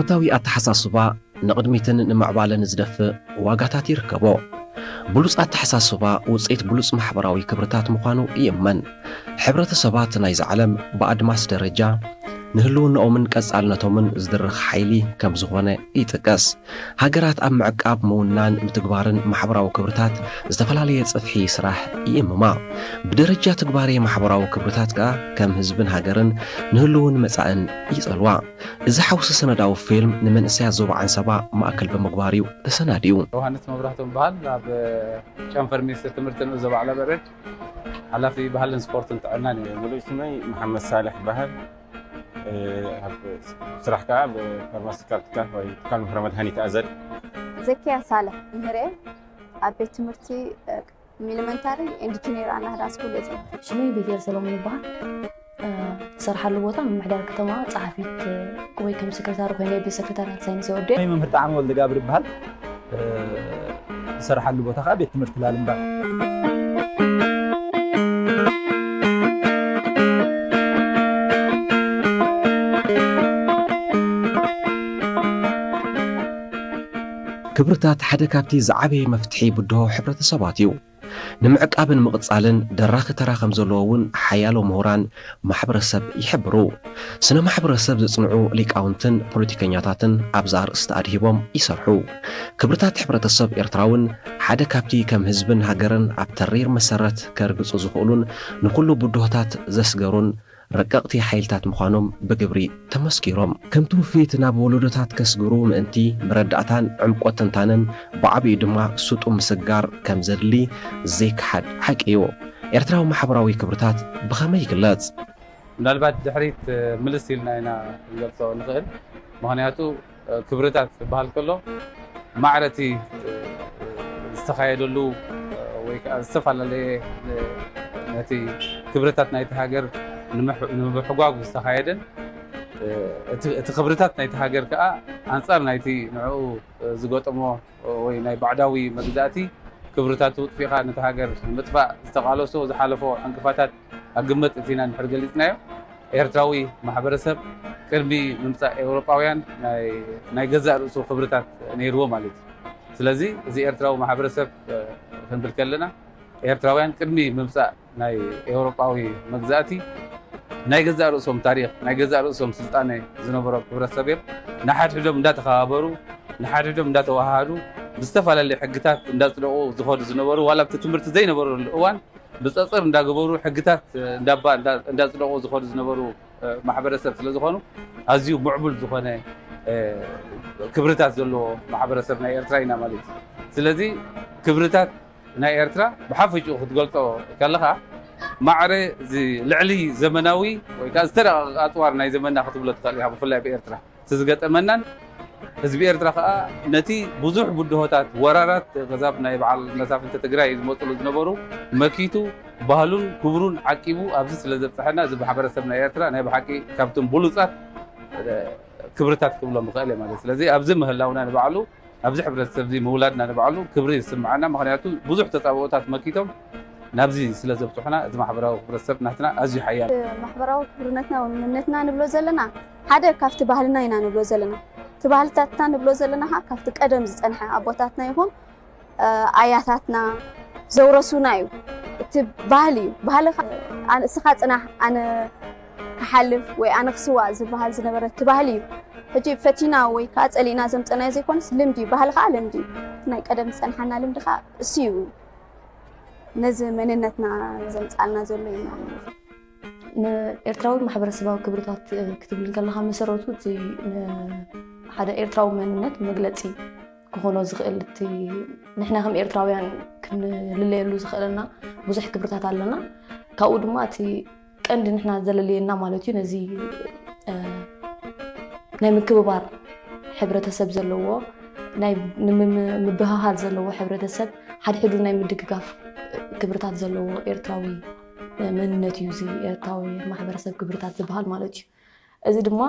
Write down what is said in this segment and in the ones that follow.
ኣወንታዊ ኣተሓሳስባ ንቕድሚትን ንምዕባለን ዝደፍእ ዋጋታት ይርከቦ። ብሉጽ ኣተሓሳስባ ውጽኢት ብሉጽ ማሕበራዊ ክብርታት ምዃኑ ይእመን። ሕብረተሰባት ናይዚ ዓለም ብኣድማስ ደረጃ ንህልውናኦምን ቀጻልነቶምን ዝድርኽ ሓይሊ ከም ዝኾነ ይጥቀስ። ሃገራት ኣብ ምዕቃብ፣ ምውናን፣ ምትግባርን ማሕበራዊ ክብርታት ዝተፈላለየ ጽፍሒ ስራሕ ይእምማ። ብደረጃ ትግባሬ ማሕበራዊ ክብርታት ከኣ ከም ህዝብን ሃገርን ንህልውን መጻእን ይጸልዋ። እዚ ሓውሲ ሰነዳዊ ፊልም ንመንእሰያት ዞባ ዓንሰባ ማእከል ብምግባር እዩ ተሰናዲኡ። ዮሃንስ መብራህቶም በሃል ኣብ ጨንፈር ሚኒስትር ትምህርቲ ንኡስ ዞባ ዓላበረድ ሓላፊ ባህልን ስፖርትን ጥዕናን እዩ። ሙሉእ ስመይ መሓመድ ሳልሕ ይበሃል። ኣብ ስራሕ ከዓ ብፋርማሲካል ትካል ወይ ትካል ምክረ መድሃኒት ኣዘል። ዘኪያ ሳልሕ ምህሬ ኣብ ቤት ትምህርቲ ሚሊመንታሪ ኤንድ ጁኒየር ኣናህዳ ስኩል እየ። ሽመይ ቤትኤል ሰሎሞን ይበሃል። ዝሰርሓሉ ቦታ ምምሕዳር ከተማ ጸሓፊት ወይ ከም ሴክሬታሪ ኮይነ ብሰክሬታርያት ሳይንስ የወደ። ናይ መምህር ጣዕመ ወልደጋብር ይበሃል። ዝሰርሓሉ ቦታ ከዓ ቤት ትምህርቲ ላልምባ። ክብርታት ሓደ ካብቲ ዝዓበየ መፍትሒ ብድሆ ሕብረተሰባት እዩ። ንምዕቃብን ምቕጻልን ደራኺ ተራ ከም ዘለዎ እውን ሓያሎ ምሁራን ማሕበረሰብ ይሕብሩ። ስነ ማሕበረሰብ ዘጽንዑ ሊቃውንትን ፖለቲከኛታትን ኣብዚ ኣርእስቲ ኣድሂቦም ይሰርሑ። ክብርታት ሕብረተሰብ ኤርትራ እውን ሓደ ካብቲ ከም ህዝብን ሃገርን ኣብ ተሪር መሰረት ከርግጹ ዝኽእሉን ንኹሉ ብድሆታት ዘስገሩን ረቀቕቲ ሓይልታት ምዃኖም ብግብሪ ተመስኪሮም። ከም ትውፊት ናብ ወለዶታት ከስግሩ ምእንቲ መረዳእታን ዕምቆት ትንታነን ብዓቢኡ ድማ ስጡም ምስጋር ከም ዘድሊ ዘይከሓድ ሓቂ እዩ። ኤርትራዊ ማሕበራዊ ክብርታት ብኸመይ ይግለጽ? ምናልባት ድሕሪት ምልስ ኢልና ኢና ክንገልጾ ንኽእል። ምኽንያቱ ክብርታት ዝበሃል ከሎ ማዕረ እቲ ዝተኻየደሉ ወይ ከዓ ዝተፈላለየ ነቲ ክብርታት ናይቲ ሃገር ንምሕጓጉ ዝተኻየደን እቲ ክብርታት ናይቲ ሃገር ከዓ ኣንፃር ናይቲ ንዕኡ ዝገጠሞ ወይ ናይ ባዕዳዊ መግዛእቲ ክብርታቱ ጥፊኻ ነቲ ሃገር ንምጥፋእ ዝተቓለሶ ዝሓለፎ ዕንቅፋታት ኣብ ግምት እቲና እንድሕር ገሊፅናዮ ኤርትራዊ ማሕበረሰብ ቅድሚ ምምፃእ ኤውሮጳውያን ናይ ገዛእ ርእሱ ክብርታት ነይርዎ ማለት እዩ። ስለዚ እዚ ኤርትራዊ ማሕበረሰብ ክንብል ከለና ኤርትራውያን ቅድሚ ምምፃእ ናይ ኤውሮጳዊ መግዛእቲ ናይ ገዛእ ርእሶም ታሪኽ ናይ ገዛእ ርእሶም ስልጣነ ዝነበሮም ሕብረተሰብ እዮም። ንሓድሕዶም እንዳተኸባበሩ ንሓድሕዶም እንዳተዋሃሃዱ ብዝተፈላለዩ ሕግታት እንዳፅደቑ ዝኸዱ ዝነበሩ ዋላ ኣብቲ ትምህርቲ ዘይነበረሉ እዋን ብፀፅር እንዳገበሩ ሕግታት እንዳባ እንዳፅደቑ ዝኸዱ ዝነበሩ ማሕበረሰብ ስለዝኾኑ ኣዝዩ ምዕቡል ዝኾነ ክብርታት ዘለዎ ማሕበረሰብ ናይ ኤርትራ ኢና ማለት እዩ። ስለዚ ክብርታት ናይ ኤርትራ ብሓፈሽኡ ክትገልፆ ከለኻ ማዕረ ልዕሊ ዘመናዊ ወይ ከዓ ዝተረቐቐ ኣፅዋር ናይ ዘመና ክትብሎ ትኽእል ኢኻ። ብፍላይ ብኤርትራ እቲ ዝገጠመናን ህዝቢ ኤርትራ ከዓ ነቲ ብዙሕ ብድሆታት ወራራት ከዛብ ናይ በዓል መሳፍንቲ ትግራይ ዝመፅሉ ዝነበሩ መኪቱ ባህሉን ክብሩን ዓቂቡ ኣብዚ ስለ ዘብፀሐና እዚ ማሕበረሰብ ናይ ኤርትራ ናይ ብሓቂ ካብቶም ብሉፃት ክብርታት ክብሎም ይኽእል እየ ማለት። ስለዚ ኣብዚ ምህላውና ንባዕሉ ኣብዚ ሕብረተሰብ እዚ ምውላድና ንባዕሉ ክብሪ ይስምዓና። ምኽንያቱ ብዙሕ ተፃብኦታት መኪቶም ናብዚ ስለ ዘብፅሑና እዚ ማሕበራዊ ሕብረተሰብ ናትና ኣዝዩ ሓያል። ማሕበራዊ ክብርነትና ወይ መንነትና ንብሎ ዘለና ሓደ ካብቲ ባህልና ኢና ንብሎ ዘለና። እቲ ባህልታትና ንብሎ ዘለና ከዓ ካብቲ ቀደም ዝፀንሐ ኣቦታትና ይኹን ኣያታትና ዘውረሱና እዩ። እቲ ባህሊ እዩ። ባህሊ እስኻ ፅናሕ ኣነ ክሓልፍ ወይ ኣነ ክስዋእ ዝበሃል ዝነበረ እቲ ባህሊ እዩ። ሕጂ ፈቲና ወይ ከዓ ፀሊእና ዘምፀናዮ ዘይኮነስ ልምዲ እዩ። ባህሊ ከዓ ልምዲ እዩ። ናይ ቀደም ዝፀንሓና ልምዲ ከዓ እሱ እዩ ነዚ መንነትና ዘምፃልና ዘሎ እዩ ማለት እዩ። ንኤርትራዊ ማሕበረሰባዊ ክብርታት ክትብል ከለኻ መሰረቱ እቲ ሓደ ኤርትራዊ መንነት መግለፂ ክኾኖ ዝኽእል እቲ ንሕና ከም ኤርትራውያን ክንልለየሉ ዝኽእለና ብዙሕ ክብርታት ኣለና። ካብኡ ድማ እቲ ቀንዲ ንሕና ዘለልየና ማለት እዩ ነዚ ናይ ምክብባር ሕብረተሰብ ዘለዎ ናይ ምብህሃል ዘለዎ ሕብረተሰብ ሓድሕዱ ናይ ምድግጋፍ ክብርታት ዘለዎ ኤርትራዊ መንነት እዩ እዚ ኤርትራዊ ማሕበረሰብ ክብርታት ዝበሃል ማለት እዩ። እዚ ድማ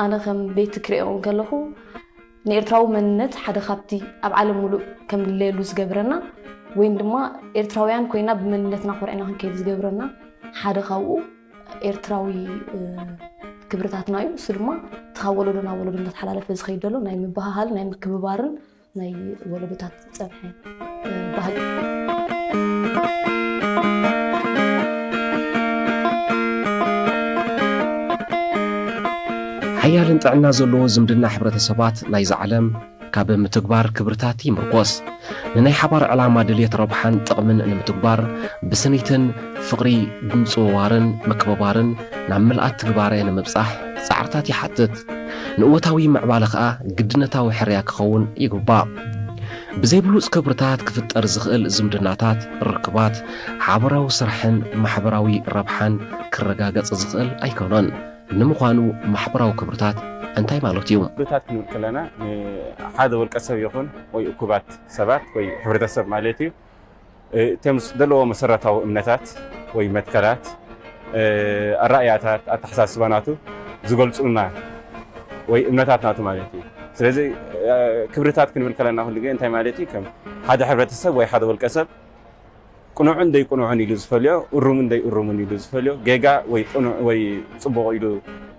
ኣነ ከም ቤት ክሪኦ ከለኹ ንኤርትራዊ መንነት ሓደ ካብቲ ኣብ ዓለም ሙሉእ ከም ንለየሉ ዝገብረና ወይም ድማ ኤርትራውያን ኮይና ብመንነትና ኮሪዕና ክንከይድ ዝገብረና ሓደ ካብኡ ኤርትራዊ ክብርታትና እዩ። እሱ ድማ እቲ ካብ ወለዶ ናብ ወለዶ እንዳተሓላለፈ ዝኸይድ ዘሎ ናይ ምብህሃልን ናይ ምክብባርን ናይ ወለዶታት ዝጸንሐ፣ እ፣ ባህሊ። ሓያልን ጥዕና ዘለዎ ዝምድና ሕብረተሰባት ናይዛ ዓለም ካብ ምትግባር ክብርታት ይምርኮስ። ንናይ ሓባር ዕላማ ድልየት ረብሓን ጥቕምን ንምትግባር ብስኒትን ፍቕሪ ምጽውዋርን ምክብባርን ናብ ምልኣት ትግባረ ንምብጻሕ ጻዕርታት ይሓትት። ንእወታዊ ምዕባለ ኸኣ ግድነታዊ ሕርያ ክኸውን ይግባእ። ብዘይ ብሉጽ ክብርታት ክፍጠር ዝኽእል ዝምድናታት፣ ርክባት፣ ሓበራዊ ስራሕን ማሕበራዊ ረብሓን ክረጋገጽ ዝኽእል ኣይኮነን። ንምዃኑ ማሕበራዊ ክብርታት እንታይ ማለት እዩ? ክብርታት ክንብል ከለና ንሓደ ውልቀ ሰብ ይኹን ወይ እኩባት ሰባት ወይ ሕብረተሰብ ማለት እዩ። እ፣ እቶም ዘለዎ መሰረታዊ እምነታት ወይ መትከላት፣ እ፣ ኣረኣእያታት፣ ኣተሓሳስባ ናቱ ዝገልጹልና ወይ እምነታት ናቱ ማለት እዩ። ስለዚ፣ እ፣ ክብርታት ክንብል ከለና ኩሉ ግዜ እንታይ ማለት እዩ? ከም ሓደ ሕብረተሰብ ወይ ሓደ ውልቀ ሰብ ቅኑዕን ደይቅኑዕን ኢሉ ዝፈልዮ፣ እሩምን ደይእሩምን ኢሉ ዝፈልዮ፣ ጌጋ ወይ ቅኑዕ ወይ ጽቡቕ ኢሉ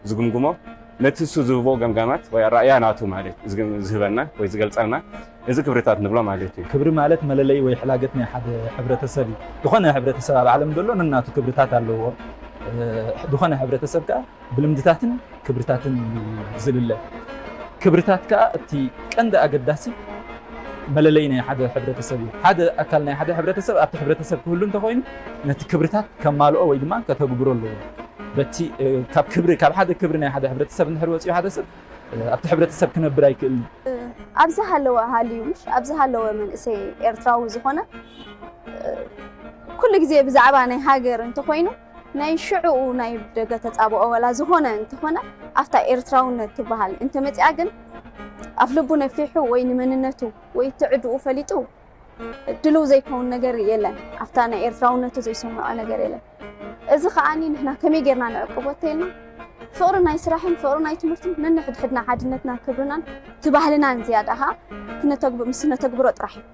ዝግምግሞ፣ ነቲ እሱ ዝህቦ ገምጋማት ወይ ኣረኣእያ ናቱ ማለት ዝግ-፣ ዝህበና ወይ ዝገልጸልና፣ እዚ ክብርታት ንብሎ ማለት እዩ። ክብሪ ማለት መለለይ ወይ ሕላገት ናይ ሓደ ሕብረተሰብ እዩ። ዝኾነ ሕብረተሰብ ኣብ ዓለም ዘሎ ነናቱ ክብርታት ኣለዎ። እ፣ ዝኾነ ሕብረተሰብ ከኣ ብልምድታትን ክብርታትን እዩ ዝልለ። ክብርታት ከኣ እቲ ቀንዲ ኣገዳሲ መለለይ ናይ ሓደ ሕብረተሰብ እዩ። ሓደ ኣካል ናይ ሓደ ሕብረተሰብ ኣብቲ ሕብረተሰብ ክህሉ እንተኾይኑ ነቲ ክብርታት ከማልኦ ወይ ድማ ከተግብሮ ኣለዎ። በቲ፣ እ፣ ካብ ክብሪ፣ ካብ ሓደ ክብሪ ናይ ሓደ ሕብረተሰብ እንድሕር ወፂኡ ሓደ ሰብ፣ እ፣ ኣብቲ ሕብረተሰብ ክነብር ኣይክእልን እዩ። ኣብ ዝሃለወ ሃልዩ፣ ምሽ ኣብ ዝሃለወ መንእሰይ ኤርትራዊ ዝኾነ፣ እ፣ ኩሉ ግዜ ብዛዕባ ናይ ሃገር እንተኾይኑ ናይ ሽዕኡ ናይ ደገ ተጻብኦ ወላ ዝኾነ እንተኾነ ኣብታ ኤርትራውነት ትበሃል እንተመጺኣ ግን ኣፍ ልቡ ነፊሑ ወይ ንመንነቱ ወይ እቲ ዕድኡ ፈሊጡ ድልው ዘይከውን ነገር የለን። ኣብታ ናይ ኤርትራውነቱ ዘይስምዖ ነገር የለን። እዚ ከኣኒ ንሕና ከመይ ጌርና ንዕቅቦ እንተይልና ፍቕሪ ናይ ስራሕን ፍቕሪ ናይ ትምህርትን ነንሕድሕድና ሓድነትና ክብርናን እቲ ባህልናን ዝያዳ ኸኣ ክነተግብ-፣ ምስ ነተግብሮ ጥራሕ እዩ።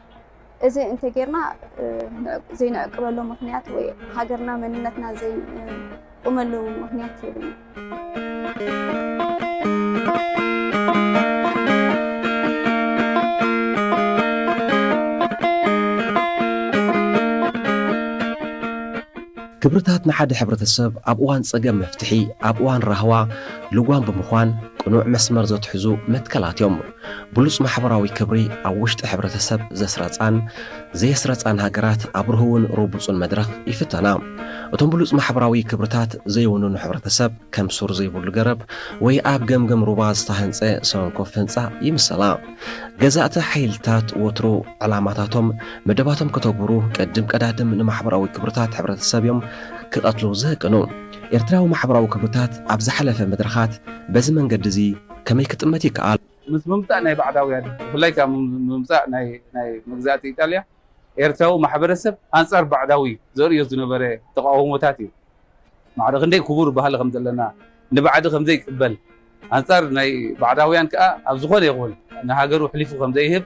እዚ እንተጌርና፣ እ፣ ንዕ-፣ ዘይንዕቅበሉ ምኽንያት ወይ ሃገርና መንነትና ዘይንቁመሉ ምኽንያት የብልናን። ክብርታት ንሓደ ሕብረተሰብ ኣብ እዋን ጸገም መፍትሒ፣ ኣብ እዋን ራህዋ ልጓም ብምዃን ቅኑዕ መስመር ዘትሕዙ መትከላት እዮም። ብሉጽ ማሕበራዊ ክብሪ ኣብ ውሽጢ ሕብረተሰብ ዘስረጻን ዘየስረጻን ሃገራት ኣብ ርህውን ርቡጽን መድረኽ ይፍተና። እቶም ብሉጽ ማሕበራዊ ክብርታት ዘይውንኑ ሕብረተሰብ ከም ሱር ዘይብሉ ገረብ ወይ ኣብ ገምገም ሩባ ዝተሃንጸ ሰንኮፍ ህንጻ ይምሰላ። ገዛእቲ ሓይልታት ወትሩ ዕላማታቶም፣ መደባቶም ከተግብሩ ቅድም ቀዳድም ንማሕበራዊ ክብርታት ሕብረተሰብ እዮም ክቐትሉ ዝህቅኑ። ኤርትራዊ ማሕበራዊ ክብርታት ኣብ ዝሓለፈ መድረኻት በዚ መንገዲ እዚ ከመይ ክጥመት ይከኣል? ምስ ምምጻእ ናይ ባዕዳውያን፣ ብፍላይ ካብ ምም-፣ ምምጻእ ናይ፣ ናይ መግዛእቲ ኢጣልያ፣ ኤርትራዊ ማሕበረሰብ ኣንጻር ባዕዳዊ ዘርእዮ ዝነበረ ተቃውሞታት እዩ። ማዕረ ክንደይ ክቡር ባህሊ ከም ዘለና፣ ንባዕዲ ከም ዘይቅበል፣ ኣንጻር ናይ ባዕዳውያን ከኣ ኣብ ዝኾነ ይኹን ንሃገሩ ኣሕሊፉ ከም ዘይህብ፣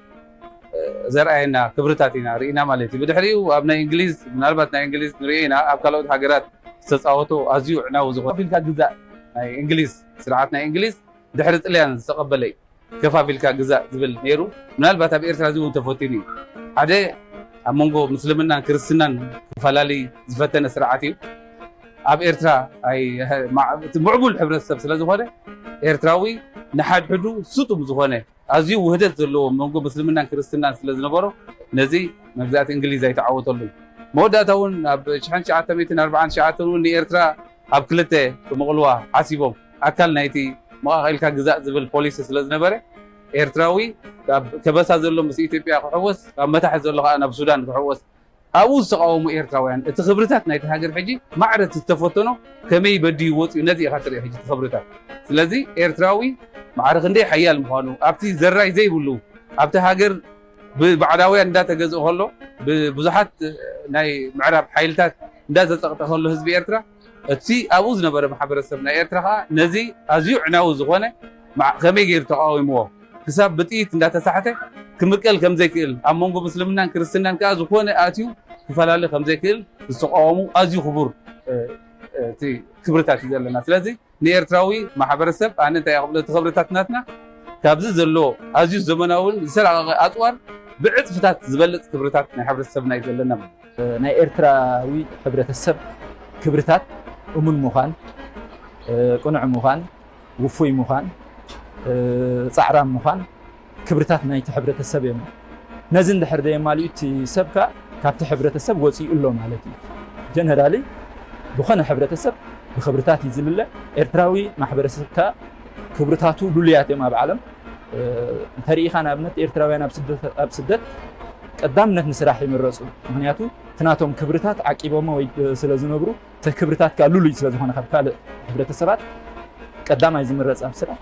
እ፣ ዘርኣየና ክብርታት ኢና ርኢና ማለት እዩ። ብድሕሪኡ ኣብ ናይ እንግሊዝ፣ ምናልባት ናይ እንግሊዝ ንሪኦ ኢና፣ ኣብ ካልኦት ሃገራት ዝተጻወቶ ኣዝዩ ዕናዊ ዝኾነ ከፋፊልካ ግዛእ ናይ እንግሊዝ፣ ስርዓት ናይ እንግሊዝ ድሕሪ ጥልያን ዝተቐበለ እዩ። ከፋፊልካ ግዛእ ዝብል ነይሩ። ምናልባት ኣብ ኤርትራ እዚ እውን ተፈቲኑ እዩ። ሓደ ኣብ መንጎ ምስልምናን ክርስትናን ክፈላለይ ዝፈተነ ስርዓት እዩ። ኣብ ኤርትራ ኣይ-፣ ማ-፣ እቲ ምዕቡል ሕብረተሰብ ስለ ዝኾነ ኤርትራዊ ንሓድሕዱ ስጡም ዝኾነ ኣዝዩ ውህደት ዘለዎ መንጎ ምስልምናን ክርስትናን ስለ ዝነበሮ ነዚ መግዛእቲ እንግሊዝ ኣይተዓወተሉን። መወዳእታ እውን ኣብ ሽሕን ትሽዓተ ሚእትን ኣርባዓን ትሽዓተን እውን ንኤርትራ ኣብ ክልተ ክምቕልዋ ሓሲቦም። ኣካል ናይቲ መቓቒልካ ግዛእ ዝብል ፖሊሲ ስለ ዝነበረ፣ ኤርትራዊ ኣብ ከበሳ ዘሎ ምስ ኢትዮጵያ ክሕወስ፣ ኣብ መታሕት ዘሎ ከኣ ናብ ሱዳን ክሕወስ፣ ኣብኡ ዝተቓወሙ ኤርትራውያን፣ እቲ ክብርታት ናይቲ ሃገር ሕጂ ማዕረ እቲ ዝተፈተኖ ከመይ በድዩ ወጺኡ፣ ነዚ ኢኻ ትርኢ ሕጂ እቲ ክብርታት። ስለዚ ኤርትራዊ ማዕረ ክንደይ ሓያል ምዃኑ፣ ኣብቲ ዘራይ ዘይብሉ፣ ኣብቲ ሃገር ብባዕዳውያን እንዳተገዝኦ ከሎ፣ ብብዙሓት ናይ ምዕራብ ሓይልታት እንዳተጸቕጠ ከሎ ህዝቢ ኤርትራ፣ እቲ ኣብኡ ዝነበረ ማሕበረሰብ ናይ ኤርትራ ከኣ ነዚ ኣዝዩ ዕናዊ ዝኾነ ማ-፣ ከመይ ገይሩ ተቃዊምዎ? ክሳብ ብጥይት እንዳተሳሕተ ክምቀል ከም ዘይክእል፣ ኣብ መንጎ ምስልምናን ክርስትናን ከኣ ዝኾነ ኣትዩ ክፈላለ ከም ዘይክእል ዝተቃወሙ ኣዝዩ ክቡር፣ እ፣ እቲ ክብርታት እዩ ዘለና። ስለዚ ንኤርትራዊ ማሕበረሰብ ኣነ እንታይ ክብሎ፣ እቲ ክብርታት ናትና ካብዚ ዘሎ ኣዝዩ ዘመናውን ዝተላቀቀ ኣፅዋር ብዕፅፍታት ዝበልፅ ክብርታት ናይ ሕብረተሰብና እዩ ዘለና። ናይ ኤርትራዊ ሕብረተሰብ ክብርታት እሙን ምዃን፣ ቅኑዕ ምዃን፣ ውፉይ ምዃን፣ ጻዕራም ምዃን ክብርታት ናይቲ ሕብረተሰብ እዮም። ነዚ እንድሕር ዘየማልኡ እቲ ሰብ ከኣ ካብቲ ሕብረተሰብ ወጺኡ ኣሎ ማለት እዩ። ጀነራሊ ዝኾነ ሕብረተሰብ ብክብርታት እዩ ዝልለ። ኤርትራዊ ማሕበረሰብ ከኣ ክብርታቱ ልሉያት እዮም ኣብ ዓለም። እንተሪኢኻ ንኣብነት ኤርትራውያን ኣብ ስደት፣ ኣብ ስደት ቀዳምነት ንስራሕ ይምረጹ። ምኽንያቱ እቲ ናቶም ክብርታት ዓቂቦሞ ወይ ስለ ዝነብሩ እቲ ክብርታት ከኣ ልሉይ ስለ ዝኾነ ካብ ካልእ ሕብረተሰባት ቀዳማይ ዝምረጽ ኣብ ስራሕ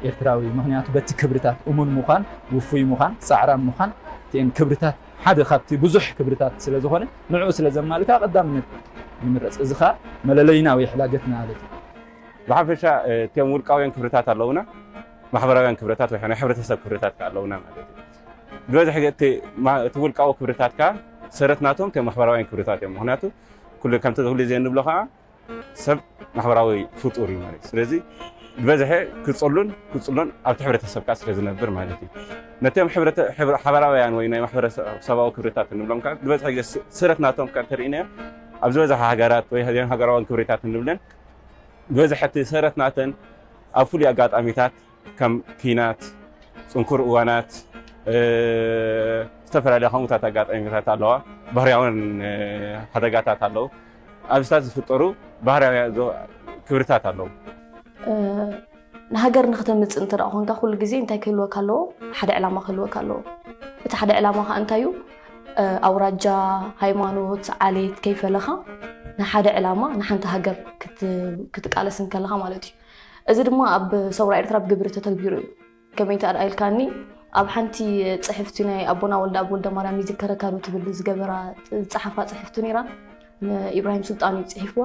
ኤርትራዊ እዩ። ምኽንያቱ በቲ ክብርታት እሙን ምዃን፣ ውፉይ ምዃን፣ ጻዕራም ምዃን እቲኤን ክብርታት ሓደ ካብቲ ብዙሕ ክብርታት ስለ ዝኾነ ንዕኡ ስለ ዘማልካ ቀዳምነት ይምረጽ። እዚ ከኣ መለለይና ወይ ሕላገትና ማለት እዩ። ብሓፈሻ እቲኦም ውልቃውያን ክብርታት ኣለውና፣ ማሕበራውያን ክብርታት ወይ ናይ ሕብረተሰብ ክብርታት ከኣ ኣለውና ማለት እዩ። ዝበዝሕ ግዜ እቲ ማ-፣ እቲ ውልቃዊ ክብርታት ከኣ ሰረት ናቶም እቲኦም ማሕበራውያን ክብርታት እዮም። ምኽንያቱ ኩሉ ከምቲ ኩሉ ግዜ እንብሎ ከኣ ሰብ ማሕበራዊ ፍጡር እዩ ማለት እዩ። ስለዚ ዝበዝሐ ክጽሉን ክጽሉን ኣብቲ ሕብረተሰብ ከኣ ስለ ዝነብር ማለት እዩ። ነቶም ሕብረተ-፣ ሕብረ-፣ ሓባራውያን ወይ ናይ ማሕበረሰባዊ ክብርታት እንብሎም ከኣ ዝበዝሐ ግዜ ስ-፣ ስረት ናቶም ከኣ እንተርኢናዮ ኣብ ዝበዝሐ ሃገራት ወይ እዘን ሃገራውያን ክብርታት እንብለን ዝበዝሐ እቲ ሰረት ናተን ኣብ ፍሉይ ኣጋጣሚታት ከም ኲናት፣ ጽንኩር እዋናት፣ እ፣ ዝተፈላለዩ ከምኡታት ኣጋጣሚታት ኣለዋ። ባህርያውን፣ እ፣ ሓደጋታት ኣለዉ። ኣብዚታት ዝፍጠሩ ባህርያዊ ዞ-፣ ክብርታት ኣለዉ። እ፣ ንሃገር ንክተምጽእ እንተ ደኣ ኾንካ፣ ኩሉ ግዜ እንታይ ክህልወካ ኣለዎ? ሓደ ዕላማ ክህልወካ ኣለዎ። እቲ ሓደ ዕላማ ኸኣ እንታይ እዩ? እ፣ ኣውራጃ፣ ሃይማኖት፣ ዓሌት ከይፈለኻ ንሓደ ዕላማ፣ ንሓንቲ ሃገር ክት-፣ ክትቃለስ እንከለኻ ማለት እዩ። እዚ ድማ ኣብ ሰውራ ኤርትራ ብግብሪ ተተግቢሩ እዩ። ከመይ እንተ ደኣ ኢልካኒ፣ ኣብ ሓንቲ ጽሕፍቲ ናይ ኣቦና ወልደኣብ ወልደማርያም ይዝከረካ ዶ ትብል ዝገበራ፣ ዝጸሓፋ ጽሕፍቲ ነይራ። ንኢብራሂም ሱልጣን እዩ ጽሒፍዋ።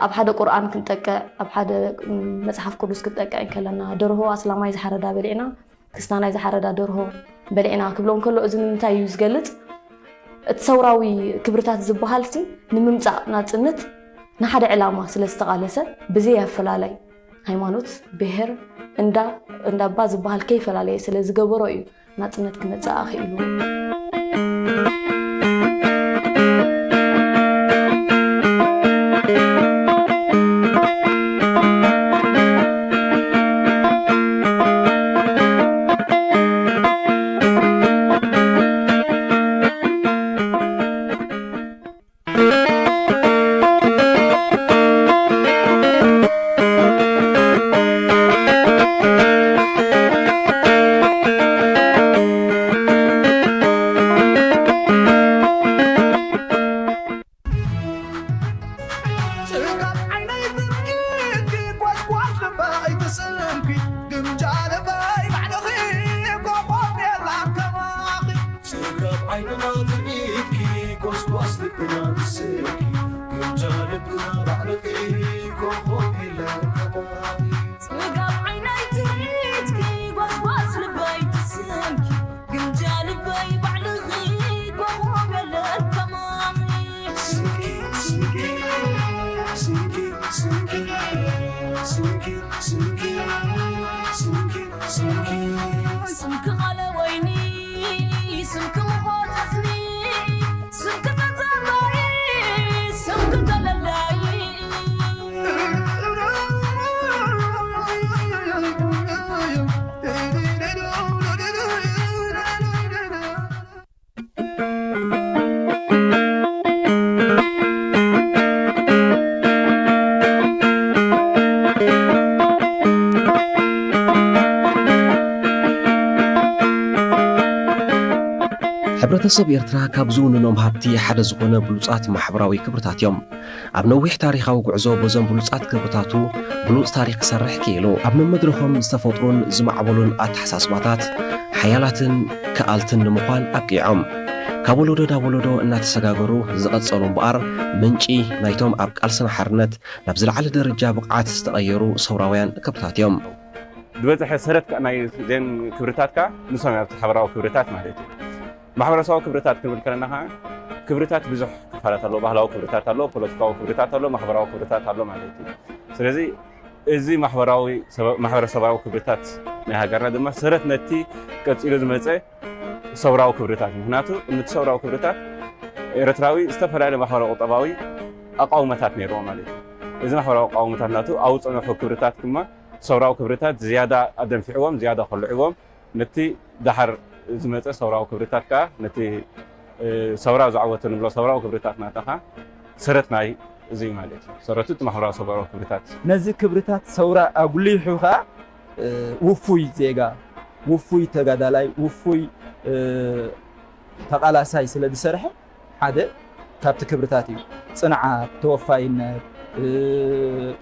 ኣብ ሓደ ቁርኣን ክንጠቅዕ፣ ኣብ ሓደ፣ ም፣ መጽሓፍ ቅዱስ ክንጠቅዕ እንከለና፣ ደርሆ ኣስላማይ ዝሓረዳ በሊዕና፣ ክስታናይ ዝሓረዳ ደርሆ በሊዕና ክብሎ እንከሎ፣ እዚ ንምንታይ እዩ ዝገልጽ? እቲ ሰውራዊ ክብርታት ዝበሃልሲ ንምምጻእ ናጽነት ንሓደ ዕላማ ስለ ዝተቓለሰ፣ ብዘይ ኣፈላላይ ሃይማኖት፣ ብሄር፣ እንዳ፣ እንዳባ ዝበሃል ከይፈላለየ ስለ ዝገበሮ እዩ ናጽነት ክመጽእ ኣኽኢሉ። ጽጋብ ዓይነይ ትምኪትኪ፣ ጓስጓስ ልበይ ትስንኪ፣ ግምጃ ልበይ ባዕልኺ፣ ኮኾብ የላን ከማኺ። ጽጋብ ዓይንና ትርኢትኪ፣ ጎስጓስ ልብና ንስኪ፣ ግምጃ ልብና ባዕልኺ፣ ኮኾብ የለን ከማኺ። ጽጋብ ዓይነይ ትርኢትኪ፣ ጎስጓስ ልበይ ትስንኪ፣ ግምጃ ልበይ ባዕልኺ፣ ኮኾብ የለን ከማኺ። ስንኪ፣ ስንኪ፣ ስንኪ፣ ስንኪ፣ ስንኪ፣ ስንኪ፣ ስንኪ፣ ስንኪ። ስምኪ ቃለ ወይኒ፣ ስምኪ ምኾት እዝኒ፣ ስምኪ ተዛማሪ፣ ስምኪ ተለላዪ። ሕብረተሰብ ኤርትራ ካብ ዝውንኖም ሃብቲ ሓደ ዝኾነ ብሉጻት ማሕበራዊ ክብርታት እዮም። ኣብ ነዊሕ ታሪኻዊ ጉዕዞ በዞም ብሉጻት ክብርታቱ ብሉጽ ታሪኽ ክሰርሕ ክኢሉ። ኣብ መመድረኾም ዝተፈጥሩን ዝማዕበሉን ኣተሓሳስባታት ሓያላትን ከኣልትን ንምዃን ኣብቂዖም። ካብ ወለዶ ናብ ወለዶ እናተሰጋገሩ ዝቐጸሉ እምበኣር፣ ምንጪ ናይቶም ኣብ ቃልስና ሓርነት ናብ ዝለዓለ ደረጃ ብቕዓት ዝተቐየሩ ሰውራውያን ክብርታት እዮም። ዝበዝሐ ሰረት ከኣ ናይ ዜን ክብርታት ከኣ ንሶም እዮም፣ ኣብቲ ሓበራዊ ክብርታት ማለት እዩ። ማሕበረሰባዊ ክብርታት ክንብል ከለና ከኣ፣ ክብርታት ብዙሕ ክፋላት ኣለዎ። ባህላዊ ክብርታት ኣለዎ፣ ፖለቲካዊ ክብርታት ኣለዎ፣ ማሕበራዊ ክብርታት ኣለዎ ማለት እዩ። ስለዚ እዚ ማሕበራዊ ማሕበረሰባዊ ክብርታት ናይ ሃገርና ድማ ሰረት ነቲ ቀፂሉ ዝመፀ ሰውራዊ ክብርታት እዩ። ምክንያቱ ነቲ ሰውራዊ ክብርታት ኤርትራዊ ዝተፈላለዩ ማሕበራዊ ቁጠባዊ ኣቃውመታት ነይርዎ ማለት እዩ። እዚ ማሕበራዊ ኣቃውመታት ናቱ ኣብ ዝፀንሑ ክብርታት ድማ ሰውራዊ ክብርታት ዝያዳ ኣደንፊዕዎም፣ ዝያዳ ከልዕዎም፣ ነቲ ደሓር ዝመፀ ሰውራዊ ክብርታት ከዓ ነቲ ሰውራ ዝዓወተ ንብሎ ሰውራዊ ክብርታት ናታ ከዓ ሰረት ናይ እዚ ማለት እዩ። ሰረቱ እቲ ማሕበራዊ ሰውራዊ ክብርታት። ነዚ ክብርታት ሰውራ ኣጉሊሑ ከዓ ውፉይ ዜጋ፣ ውፉይ ተጋዳላይ፣ ውፉይ ተቓላሳይ ስለ ዝሰርሐ ሓደ ካብቲ ክብርታት እዩ። ፅንዓት፣ ተወፋይነት፣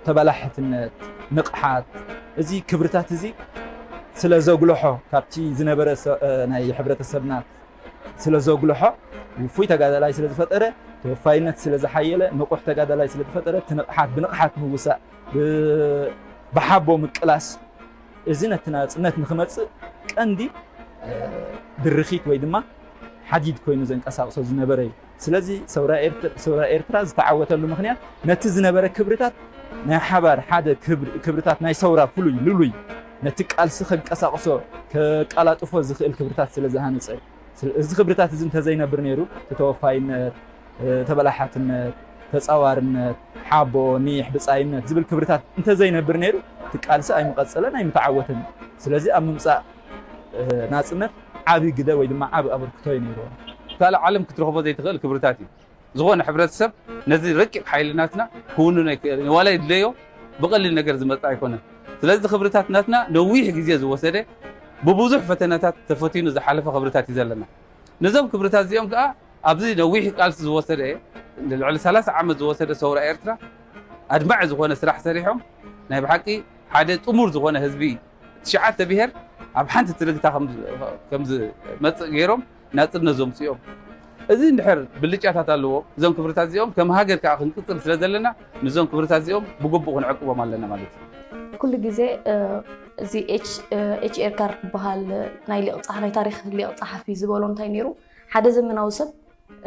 ተበላሕትነት፣ ንቕሓት፣ እዚ ክብርታት እዚ ስለ ዘጉልሖ ካብቲ ዝነበረ ናይ ሕብረተሰብና ስለ ዘጉልሖ ውፉይ ተጋዳላይ ስለ ዝፈጠረ፣ ተወፋይነት ስለ ዝሓየለ፣ ንቑሕ ተጋዳላይ ስለ ዝፈጠረ፣ እቲ ንቕሓት ብንቕሓት ምውሳእ፣ ብሓቦ ምቅላስ፣ እዚ ነቲ ናጽነት ንኽመጽእ ቀንዲ ድርኺት ወይ ድማ ሓዲድ ኮይኑ ዘንቀሳቕሶ ዝነበረ እዩ። ስለዚ ሰውራ ኤርትራ ዝተዓወተሉ ምኽንያት ነቲ ዝነበረ ክብርታት ናይ ሓባር ሓደ ክብርታት ናይ ሰውራ ፍሉይ ልሉይ ነቲ ቃልሲ ከንቀሳቕሶ ከቃላጥፎ ዝኽእል ክብርታት ስለ ዝሃነጸ፣ እዚ ክብርታት እዚ እንተዘይነብር ነይሩ እቲ ተወፋይነት፣ ተበላሓትነት፣ ተጻዋርነት፣ ሓቦ፣ ኒሕ፣ ብጻይነት ዝብል ክብርታት እንተዘይነብር ነይሩ እቲ ቃልሲ ኣይምቐጸለን ኣይምተዓወተን። ስለዚ ኣብ ምምጻእ ናጽነት ዓቢ ግደ ወይ ድማ ዓቢ ኣበርክቶ እዩ ነይርዎ። ካልእ ዓለም ክትረኽቦ ዘይትኽእል ክብርታት እዩ። ዝኾነ ሕብረተሰብ ነዚ ረቂቕ ሓይሊ ናትና ክውንኖ ኣይክእልን እዩ። ዋላ ይድለዮ ብቐሊል ነገር ዝመጽእ ኣይኮነን። ስለዚ ክብርታት ናትና ነዊሕ ግዜ ዝወሰደ ብብዙሕ ፈተነታት ተፈቲኑ ዝሓለፈ ክብርታት እዩ ዘለና። ነዞም ክብርታት እዚኦም ከኣ ኣብዚ ነዊሕ ቃልሲ ዝወሰደ ልዕሊ ሰላሳ ዓመት ዝወሰደ ሰውራ ኤርትራ ኣድማዒ ዝኾነ ስራሕ ሰሪሖም ናይ ብሓቂ ሓደ ጥሙር ዝኾነ ህዝቢ ትሽዓተ ብሄር ኣብ ሓንቲ ትርግታ ከም ዝመፅእ ገይሮም ናፅነት ዘምፅኦም። እዚ እንድሕር ብልጫታት ኣለዎ። እዞም ክብርታት እዚኦም ከም ሃገር ከዓ ክንቅፅል ስለ ዘለና ንዞም ክብርታት እዚኦም ብግቡእ ክንዕቅቦም ኣለና ማለት እዩ። ኩሉ ግዜ እዚ ኤች ኤር ካር ዝበሃል ናይ ሊቕ ናይ ታሪክ ሊቕ ፀሓፊ ዝበሎ እንታይ ነይሩ፣ ሓደ ዘመናዊ ሰብ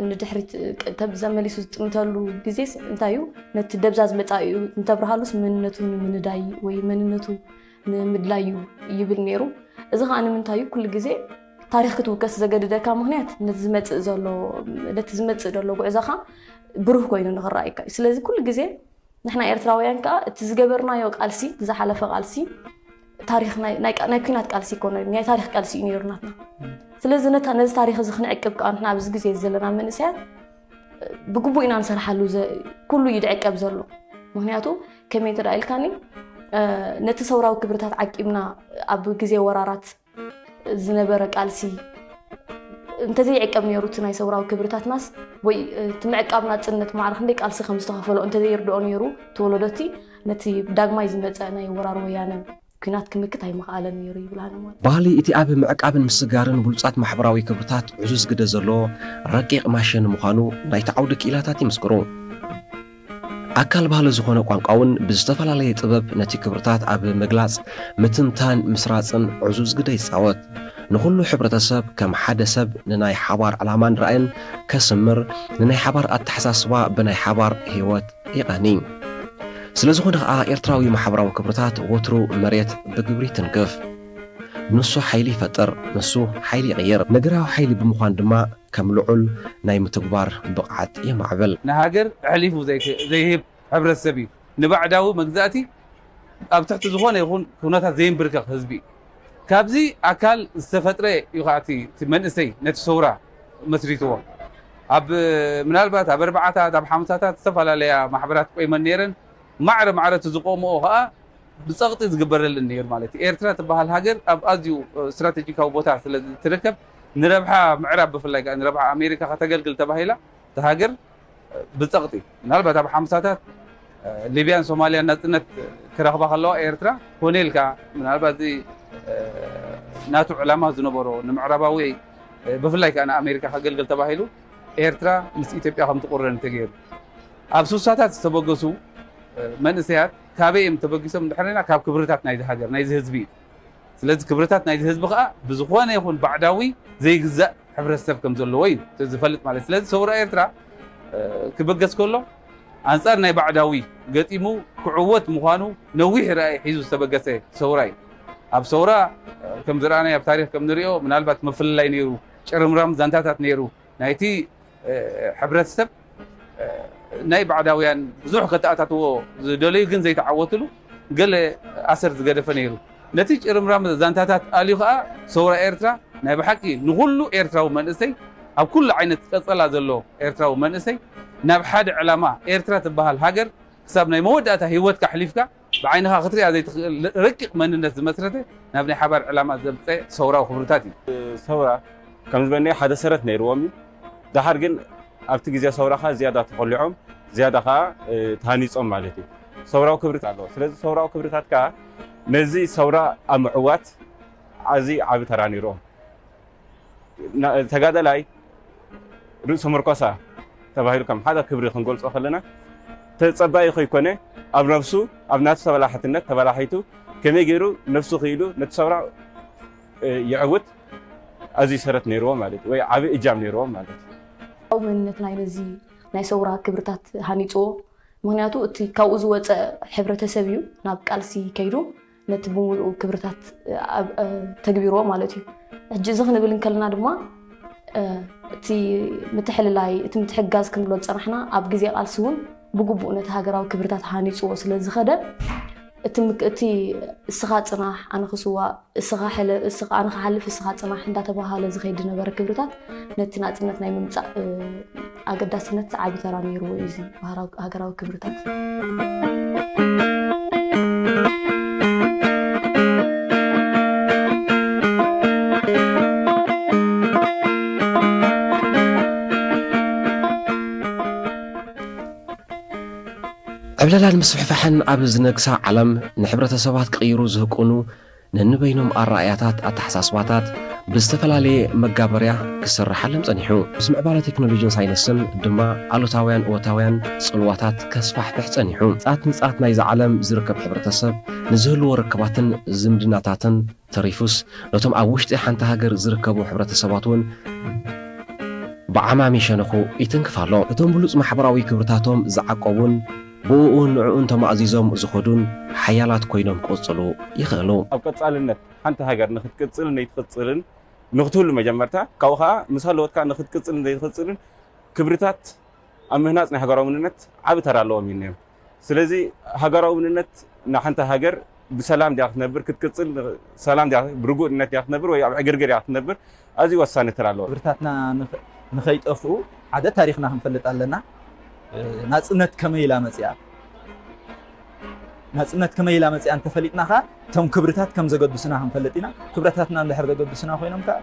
ንድሕሪት ዘመሊሱ ዝጥምተሉ ግዜስ እንታይ እዩ? ነቲ ደብዛዝ መጻኢኡ እንተብርሃሉስ መንነቱ ንምንዳይ ወይ መንነቱ ንምድላይ እዩ ይብል ነይሩ። እዚ ከኣ ንምንታይ እዩ ኩሉ ግዜ ታሪኽ ክትውከስ ዘገድደካ ምኽንያት ነቲ ዝመጽእ ዘሎ ነቲ ዝመጽእ ዘሎ ጉዕዞኻ ብሩህ ኮይኑ ንኽረኣየካ እዩ። ስለዚ ኩሉ ግዜ ንሕና ኤርትራውያን ከኣ እቲ ዝገበርናዮ ቃልሲ ዝሓለፈ ቃልሲ ታሪኽ ናይ ናይ ቃ- ናይ ኲናት ቃልሲ ኣይኮነን፣ ናይ ታሪኽ ቃልሲ እዩ ነይሩ ናትና። ስለዚ ነታ ነዚ ታሪኽ እዚ ክንዕቅብ ከኣ ንሕና ኣብዚ ግዜ ዘለና መንእሰያት ብግቡእ ኢና ንሰርሓሉ ዘ- ኩሉ እዩ ዝዕቀብ ዘሎ። ምክንያቱ ከመይ እንተ ደኣ ኢልካኒ እ፣ ነቲ ሰውራዊ ክብርታት ዓቂብና ኣብ ግዜ ወራራት ዝነበረ ቃልሲ እንተዘይዕቀብ ነይሩ እቲ ናይ ሰውራዊ ክብርታትናስ ወይ እቲ ምዕቃብ ናጽነት ማዕረ ክንደይ ቃልሲ ከም ዝተኸፈሎ እንተዘይርድኦ ነይሩ እቲ ወለዶ እቲ ነቲ ዳግማይ ዝመጸ ናይ ወራር ወያነ ኲናት ክምክት ኣይምኽኣለን ነይሩ ይብል ሃነማን። ባህሊ እቲ ኣብ ምዕቃብን ምስግጋርን ብሉጻት ማሕበራዊ ክብርታት ዕዙዝ ግደ ዘለዎ ረቂቕ ማሽን ምዃኑ ናይቲ ዓውዲ ክኢላታት ይምስክሩ። ኣካል ባህሊ ዝኾነ ቋንቋ እውን ብዝተፈላለየ ጥበብ ነቲ ክብርታት ኣብ ምግላጽ፣ ምትንታን፣ ምስራጽን ዕዙዝ ግደ ይጻወት። ንኹሉ ሕብረተሰብ ከም ሓደ ሰብ ንናይ ሓባር ዕላማን ራእይን ከስምር፣ ንናይ ሓባር ኣተሓሳስባ ብናይ ሓባር ህይወት ይቐኒ። ስለ ዝኾነ ኸኣ ኤርትራዊ ማሕበራዊ ክብርታት ወትሩ መሬት ብግብሪ ይትንክፍ። ንሱ ሓይሊ ይፈጥር፣ ንሱ ሓይሊ ይቕይር። ነገራዊ ሓይሊ ብምዃን ድማ ከም ልዑል ናይ ምትግባር ብቕዓት የማዕብል። ንሃገር ኣሕሊፉ ዘይህብ ሕብረተሰብ እዩ። ንባዕዳዊ መግዛእቲ ኣብ ትሕቲ ዝኾነ ይኹን ኩነታት ዘየንብርከኽ ህዝቢ እዩ። ካብዚ ኣካል ዝተፈጥረ እዩ ከዓ እቲ መንእሰይ ነቲ ሰውራ መስሪትዎ። ኣብ ምናልባት ኣብ ኣርባዓታት ኣብ ሓምሳታት ዝተፈላለያ ማሕበራት ቆይመን ነይረን። ማዕረ ማዕረ እቲ ዝቆምኦ ከዓ ብፀቕጢ ዝግበረለን ነይሩ ማለት እዩ። ኤርትራ ትበሃል ሃገር ኣብ ኣዝዩ ስትራቴጂካዊ ቦታ ስለ ትርከብ ንረብሓ ምዕራብ ብፍላይ ከዓ ንረብሓ ኣሜሪካ ከተገልግል ተባሂላ እታ ሃገር ብፀቕጢ ምናልባት ኣብ ሓምሳታት ሊብያን ሶማልያን ናፅነት ክረኽባ ከለዋ ኤርትራ ኮነ ኢልካ ምናልባት እዚ ናቱ ዕላማ ዝነበሮ ንምዕራባዊ ብፍላይ ከዓ ንኣሜሪካ ከገልግል ተባሂሉ ኤርትራ ምስ ኢትዮጵያ ከም ትቁረን ተገይሩ። ኣብ ሱሳታት ዝተበገሱ መንእሰያት ካበይ እዮም ተበጊሶም እንድሕር ኢልና ካብ ክብርታት ናይዚ ሃገር ናይዚ ህዝቢ እዩ። ስለዚ ክብርታት ናይዚ ህዝቢ ከዓ ብዝኾነ ይኹን ባዕዳዊ ዘይግዛእ ሕብረተሰብ ከም ዘለዎ እዩ ዝፈልጥ ማለት። ስለዚ ሰውራ ኤርትራ ክበገስ ከሎ ኣንጻር ናይ ባዕዳዊ ገጢሙ ክዕወት ምዃኑ ነዊሕ ራእይ ሒዙ ዝተበገሰ ሰውራ እዩ። ኣብ ሰውራ ከም ዝረኣናዮ ኣብ ታሪኽ ከም ንሪኦ ምናልባት ምፍልላይ ነይሩ፣ ጭርምራም ዛንታታት ነይሩ። ናይቲ ሕብረተሰብ ናይ ባዕዳውያን ብዙሕ ከተኣታትዎ ዝደለዩ ግን ዘይተዓወትሉ ገለ ኣሰር ዝገደፈ ነይሩ። ነቲ ጭርምራም ዛንታታት ኣልዩ ከኣ ሰውራ ኤርትራ ናይ ብሓቂ ንኹሉ ኤርትራዊ መንእሰይ ኣብ ኩሉ ዓይነት ቀጸላ ዘሎ ኤርትራዊ መንእሰይ ናብ ሓደ ዕላማ ኤርትራ ትበሃል ሃገር ክሳብ ናይ መወዳእታ ህይወትካ ኣሕሊፍካ ብዓይንኻ ክትሪኣ ዘይትኽእል ረቂቕ መንነት ዝመስረተ ናብ ናይ ሓባር ዕላማ ዘብፀ ሰውራዊ ክብርታት እዩ። ሰውራ ከም ዝበልናዮ ሓደ ሰረት ነይርዎም እዩ። ደሓር ግን ኣብቲ ግዜ ሰውራ ኸኣ ዝያዳ ተኾሊዖም ዝያዳ ኸኣ ተሃኒፆም ማለት እዩ። ሰውራዊ ክብርታት ኣለዎ። ስለዚ ሰውራዊ ክብርታት ከኣ ነዚ ሰውራ ኣብ ምዕዋት ኣዝዩ ዓቢ ተራ ነይርዎም። ተጋደላይ ርእሰ መርኮሳ ተባሂሉ ከም ሓደ ክብሪ ክንገልጾ ከለና ተጸባኢ ከይኮነ ኣብ ነብሱ ኣብ ናቱ ተበላሕትነት ተበላሒቱ ከመይ ገይሩ ነብሱ ክኢሉ ነቲ ሰውራ ይዕውት ኣዝዩ ሰረት ነይርዎ ማለት ወይ ዓቢ እጃም ነይርዎ ማለት። መንነት ናይ ነዚ ናይ ሰውራ ክብርታት ሃኒፅዎ። ምክንያቱ እቲ ካብኡ ዝወፀ ሕብረተሰብ እዩ ናብ ቃልሲ ከይዱ ነቲ ብምሉኡ ክብርታት ተግቢርዎ ማለት እዩ። ሕጂ እዚ ክንብል እንከለና ድማ እቲ ምትሕልላይ እቲ ምትሕጋዝ ክንብሎ ዝፀናሕና ኣብ ግዜ ቃልሲ እውን ብግቡእ ነቲ ሃገራዊ ክብርታት ሃኒፅዎ ስለ ዝኸደ እቲ እስኻ ፅናሕ ኣነ ክስዋእ እስኻ ሕለፍ እስኻ ኣነ ክሓልፍ እስኻ ፅናሕ እንዳተባሃለ ዝኸይድ ዝነበረ ክብርታት ነቲ ናፅነት ናይ ምምፃእ ኣገዳስነት ዓቢ ተራ ነይርዎ እዩ እዚ ሃገራዊ ክብርታት። ዕብለላን ምስፍሕፋሕን ኣብ ዝነግሳ ዓለም ንሕብረተሰባት ክቕይሩ ዝህቅኑ ነንበይኖም ኣረኣእያታት ኣተሓሳስባታት ብዝተፈላለየ መጋበርያ ክስርሓሎም ጸኒሑ። ምስ ምዕባለ ቴክኖሎጂን ሳይንስን ድማ ኣሉታውያን እወታውያን ጽልዋታት ከስፋሕፍሕ ጸኒሑ። ጻት ንጻት ናይዛ ዓለም ዝርከብ ሕብረተሰብ ንዝህልዎ ርክባትን ዝምድናታትን ተሪፉስ ነቶም ኣብ ውሽጢ ሓንቲ ሃገር ዝርከቡ ሕብረተሰባት እውን ብዓማሚ ሸነኹ ይትንክፍ ኣሎ። እቶም ብሉጽ ማሕበራዊ ክብርታቶም ዝዓቀቡን ብእኡን ንዕኡን ተማእዚዞም ዝኸዱን ሓያላት ኮይኖም ክቕጽሉ ይኽእሉ። ኣብ ቀጻልነት ሓንቲ ሃገር ንኽትቅጽልን ዘይትቕጽልን ንኽትህሉ መጀመርታ ካብኡ ኸዓ ምስ ሃለወት ከዓ ንኽትቅጽልን ዘይትቕጽልን ክብርታት ኣብ ምህናፅ ናይ ሃገራዊ መንነት ዓቢ ተራ ኣለዎም ኢልና እዮም። ስለዚ ሃገራዊ መንነት ንሓንቲ ሃገር ብሰላም ድያ ክትነብር ክትቅፅል ሰላም ድያ ብርጉእነት ድያ ክትነብር ወይ ኣብ ዕግርግር እያ ክትነብር ኣዝዩ ወሳኒ ተራ ኣለዎ። ክብርታትና ንኸይጠፍኡ ሓደ ታሪኽና ክንፈልጥ ኣለና። ናፅነት ከመይ ኢላ መፅያ ናፅነት ከመይ ኢላ መፅያ እንተፈሊጥና ኸዓ እቶም ክብርታት ከም ዘገድሱና ክንፈልጥ ኢና። ክብርታትና እንድሕር ዘገድሱና ኮይኖም ከዓ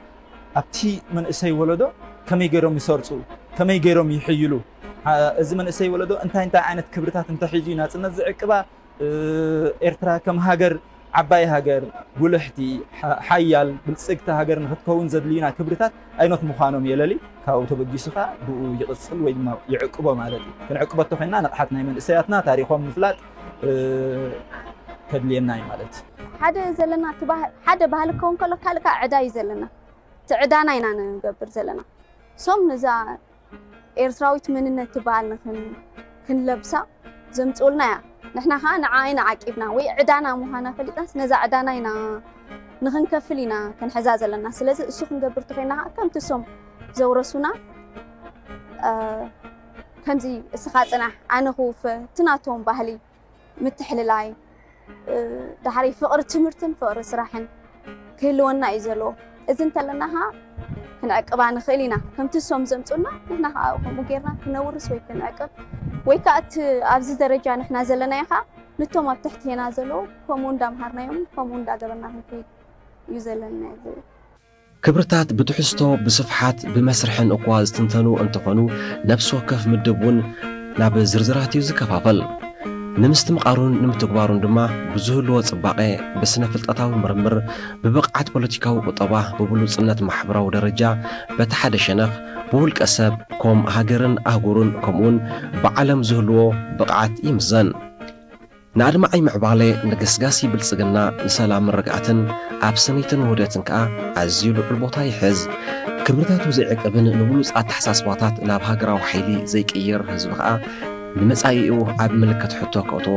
ኣብቲ መንእሰይ ወለዶ ከመይ ገይሮም ይሰርፁ፣ ከመይ ገይሮም ይሕይሉ፣ እዚ መንእሰይ ወለዶ እንታይ እንታይ ዓይነት ክብርታት እንተሒዙ እዩ ናፅነት ዝዕቅባ፣ ኤርትራ ከም ሃገር ዓባይ ሃገር፣ ጉልሕቲ፣ ሓያል፣ ብልፅግቲ ሃገር ንክትከውን ዘድልዩና ክብርታት ኣይኖት ምዃኖም የለሊ። ካብኡ ተበጊሱ ከዓ ብኡ ይቕፅል ወይ ድማ ይዕቅቦ ማለት እዩ። ክንዕቅቦ እተኮይንና ንቕሓት ናይ መንእሰያትና ታሪኾም ምፍላጥ ከድልየና እዩ ማለት እዩ። ሓደ ዘለና እቲ ባህል ሓደ ባህሊ ክኸውን ከሎ ካልእ ከዓ ዕዳ እዩ ዘለና። እቲ ዕዳና ኢና ንገብር ዘለና። ሶም ነዛ ኤርትራዊት መንነት ትበሃል ንክን ክንለብሳ ዘምፅኡልና እያ። ንሕና ከዓ ንዓ ኢና ዓቂብና ወይ ዕዳና ምዃና ፈሊጥናስ ነዛ ዕዳና ኢና ንኽንከፍል ኢና ክንሕዛ ዘለና። ስለዚ እሱ ክንገብር ተኾይና ከዓ ከምቲ እሶም ዘውረሱና ከምዚ እስኻ ፅናሕ ኣነ ክውፈ እቲ ናቶም ባህሊ ምትሕልላይ፣ ዳሕረይ ፍቕሪ ትምህርትን ፍቕሪ ስራሕን ክህልወና እዩ ዘለዎ። እዚ እንተለና ኸዓ ክንዕቅባ ንኽእል ኢና። ከምቲ እሶም ዘምፁና ንሕና ኸዓ ከምኡ ጌርና ክነውርስ ወይ ክንዕቅብ ወይ ከዓ እቲ ኣብዚ ደረጃ ንሕና ዘለናዮ ኸዓ ንቶም ኣብ ትሕቴና ዘለዉ ከምኡ እንዳምሃርናዮም ከምኡ እንዳገበርና ክንከይድ እዩ ዘለና። ክብርታት ብትሕዝቶ ብስፍሓት ብመስርሕን እኳ ዝትንተኑ እንተኾኑ፣ ነብሲ ወከፍ ምድብ እውን ናብ ዝርዝራት እዩ ዝከፋፈል። ንምስትምቓሩን ንምትግባሩን ድማ ብዝህልዎ ጽባቐ ብስነ ፍልጠታዊ ምርምር፣ ብብቕዓት ፖለቲካዊ ቁጠባ፣ ብብሉጽነት ማሕበራዊ ደረጃ በቲ ሓደ ሸነኽ፣ ብውልቀ ሰብ፣ ኮም ሃገርን ኣህጉርን ከምኡውን ብዓለም ዝህልዎ ብቕዓት ይምዘን። ንኣድማዒ ምዕባለ፣ ንገስጋሲ ብልጽግና፣ ንሰላምን ርግኣትን፣ ኣብ ሰነይትን ውህደትን ከኣ ኣዝዩ ልዑል ቦታ ይሕዝ። ክብርታቱ ዘይዕቅብን ንብሉጽ ኣተሓሳስባታት ናብ ሃገራዊ ሓይሊ ዘይቅይር ህዝቢ ከኣ ንመጻኢኡ ኣብ ምልክት ሕቶ ከእትዎ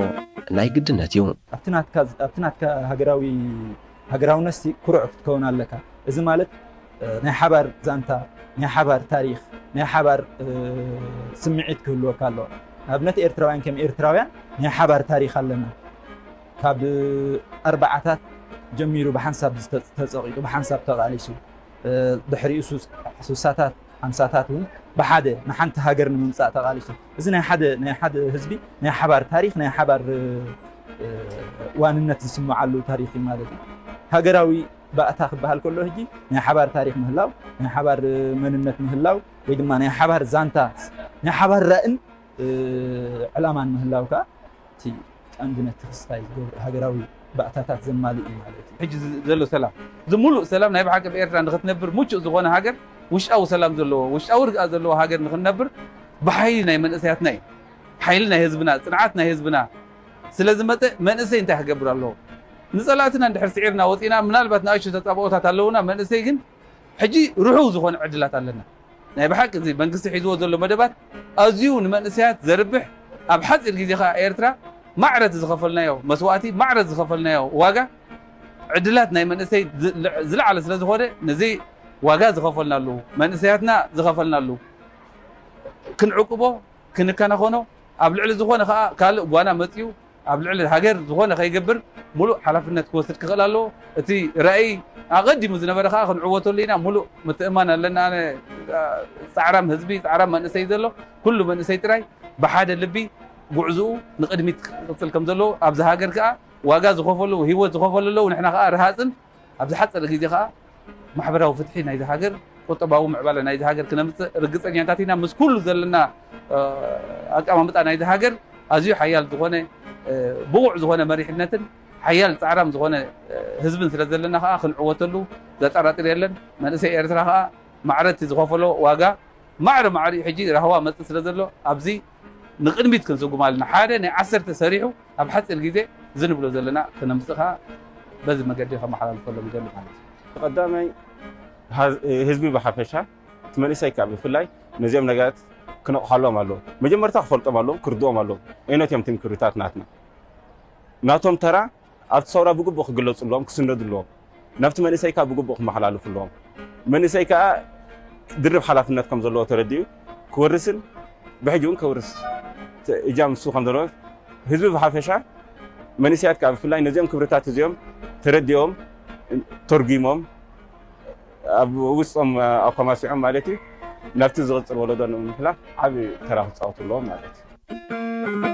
ናይ ግድነት እዩ። ኣብቲ ናትካ፣ ኣብቲ ናትካ ሃገራዊ፣ ሃገራውነትሲ ኩሩዕ ክትከውን ኣለካ። እዚ ማለት፣ እ፣ ናይ ሓባር ዛንታ፣ ናይ ሓባር ታሪኽ፣ ናይ ሓባር፣ እ፣ ስምዒት ክህልወካ ኣለዎ። ንኣብነት ኤርትራውያን ከም ኤርትራውያን ናይ ሓባር ታሪኽ ኣለና። ካብ ኣርባዓታት ጀሚሩ ብሓንሳብ ዝተ-፣ ተጸቒጡ፣ ብሓንሳብ ተቓሊሱ፣ እ፣ ድሕሪኡ ሱስ-፣ ሱሳታት፣ ሓምሳታት እውን ብሓደ ንሓንቲ ሃገር ንምምጻእ ተቓሊሱ። እዚ ናይ ሓደ፣ ናይ ሓደ ህዝቢ ናይ ሓባር ታሪኽ፣ ናይ ሓባር፣ እ፣ እ፣ ዋንነት ዝስምዓሉ ታሪኽ እዩ ማለት እዩ። ሃገራዊ ባእታ ክበሃል ከሎ ሕጂ ናይ ሓባር ታሪኽ ምህላው፣ ናይ ሓባር መንነት ምህላው፣ ወይ ድማ ናይ ሓባር ዛንታ፣ ናይ ሓባር ራእን፣ እ፣ ዕላማን ምህላው ከኣ እቲ ቀንዲ ነቲ ክስታይ ዝገብር ሃገራዊ ባእታታት ዘማልእ እዩ ማለት እዩ። ሕጂ ዝ-፣ ዘሎ ሰላም፣ እዚ ሙሉእ ሰላም ናይ ብሓቂ ኣብ ኤርትራ ንኽትነብር ምቹእ ዝኾነ ሃገር፣ ውሽጣዊ ሰላም ዘለዎ፣ ውሽጣዊ ርግኣት ዘለዎ ሃገር ንኽንነብር ብሓይሊ ናይ መንእሰያትና እዩ። ሓይሊ ናይ ህዝብና፣ ጽንዓት ናይ ህዝብና ስለ ዝመጸ መንእሰይ እንታይ ክገብር ኣለዎ? ንጸላእትና እንድሕር ስዒርና ወጺና፣ ምናልባት ንኣሽቱ ተጻብኦታት ኣለውና፣ መንእሰይ ግን ሕጂ ርሑው ዝኾነ ዕድላት ኣለና። ናይ ብሓቂ እዚ መንግስቲ ሒዝዎ ዘሎ መደባት ኣዝዩ ንመንእሰያት ዘርብሕ፣ ኣብ ሓጺር ግዜ ከኣ ኤርትራ ማዕረ እቲ ዝኸፈልናዮ መስዋእቲ፣ ማዕረ እቲ ዝኸፈልናዮ ዋጋ፣ ዕድላት ናይ መንእሰይ ዝ-፣ ዝለዓለ ስለ ዝኾነ፣ ነዚ ዋጋ ዝኸፈልናሉ፣ መንእሰያትና ዝኸፈልናሉ ክንዕቅቦ፣ ክንከናኸኖ፣ ኣብ ልዕሊ ዝኾነ ከኣ ካልእ ጓና መጺኡ ኣብ ልዕሊ ሃገር ዝኾነ ከይገብር ምሉእ ሓላፍነት ክወስድ ክኽእል ኣለዎ። እቲ ራእይ ኣቐዲሙ ዝነበረ ከኣ ክንዕወተሉ ኢና። ምሉእ ምትእምማን ኣለና። ኣነ፣ ጻዕራም ህዝቢ፣ ጻዕራም መንእሰይ ዘሎ፣ ኩሉ መንእሰይ ጥራይ ብሓደ ልቢ ጉዕዝኡ ንቕድሚት ክቕጽል ከም ዘለዎ፣ ኣብዚ ሃገር ከኣ ዋጋ ዝኸፈሉ፣ ህይወት ዝኸፈሉ ኣለዉ። ንሕና ከኣ ረሃጽን ኣብ ዝሓጸረ ግዜ ከኣ ማሕበራዊ ፍትሒ ናይዚ ሃገር፣ ቁጠባዊ ምዕባለ ናይዚ ሃገር ክነምጽእ ርግጸኛታት ኢና። ምስ ኩሉ ዘለና፣ እ፣ ኣቀማምጣ ናይዚ ሃገር ኣዝዩ ሓያል ዝኾነ፣ እ፣ ብቑዕ ዝኾነ መሪሕነትን ሓያል ጻዕራም ዝኾነ፣ እ፣ ህዝብን ስለ ዘለና ከኣ ክንዕወተሉ ዘጠራጥር የለን። መንእሰይ ኤርትራ ከኣ ማዕረ እቲ ዝኸፈሎ ዋጋ ማዕረ ማዕሪኡ ሕጂ ራህዋ መጽእ ስለ ዘሎ ኣብዚ ንቕድሚት ክንስጉም ኣለና። ሓደ ናይ ዓሰርተ ሰሪሑ ኣብ ሓጺር ግዜ እዚ ንብሎ ዘለና ክነምጽእ ከኣ በዚ መገዲ ከመሓላልፈሎም ይደሊ ማለት እዩ። ቀዳማይ፣ ሃዝ-፣ ህዝቢ ብሓፈሻ፣ እቲ መንእሰይ ከኣ ብፍላይ ነዚኦም ነገራት ክነቕሓሎም ኣለዎ። መጀመርታ ክፈልጦም ኣለዎም፣ ክርድኦም ኣለዎም። ኣይነት እዮም እቶም ክብርታት ናትና። ናቶም ተራ ኣብቲ ሰውራ ብግቡእ ክግለጹ ኣለዎም፣ ክስነዱ ኣለዎም። ናብቲ መንእሰይ ከኣ ብግቡእ ክመሓላልፉ ኣለዎም። መንእሰይ ከኣ ድርብ ሓላፍነት ከም ዘለዎ ተረዲኡ ክወርስን ብሕጂ እውን ከውርስ ተ-፣ እጃም ንሱ ከም ዘለዎ ህዝቢ ብሓፈሻ፣ መንእሰያት ከኣ ብፍላይ ነዚኦም ክብርታት እዚኦም ተረዲኦም፣ ተርጒሞም፣ ኣብ ውስጦም ኣኮማሲዖም ማለት እዩ፣ ናብቲ ዝቕጽል ወለዶ ንምሕላፍ ዓቢ ተራ ክጻወቱ ኣለዎም ማለት እዩ።